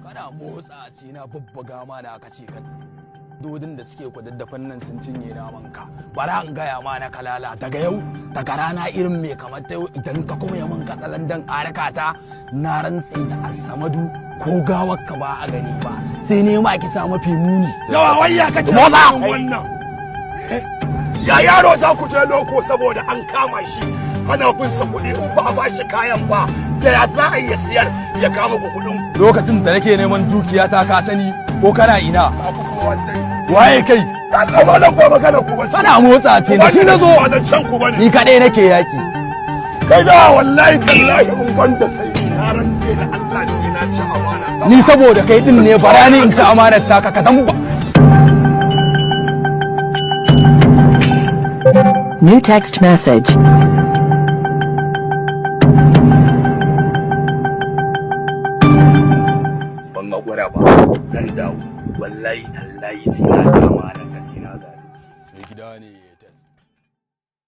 Kana motsa ce na bubbuga ma da aka ce ka dodin da suke kudaddafan nan sun cinye naman ka. Bara in gaya ma na kalala, daga yau, daga rana irin mai kamar ta yau, idan ka kuma yaman katsalandan ta, na rantsi da Asamadu ko gawar ka ba a gani ba, sai ne ma kisa mafi muni. Yawa wayya kake Motsa! wannan. Ya yaro za ku je loko saboda an kama shi ana bin sa kuɗi, in ba a ba shi kayan ba da ya za a iya siyar ya kama ku kuɗin ku? Lokacin da nake neman dukiya ta, ka sani ko kana ina? Ku kowa sai. Waye kai? Ta zama nan ba magana ku bace. Kana motsa ce da shi na zo. Ba da can ku bane. Ni kaɗai nake yaki. Kai da wallahi tallahi in banda kai, na rantse da Allah shi na ci amana. Ni saboda kai din ne, bara ni in ci amanar taka ka zan ba. New text message. Ban haƙura ba, zan dawo, wallahi tallahi sai na ci amanar ka, sai na zalunci. Mai gida ne.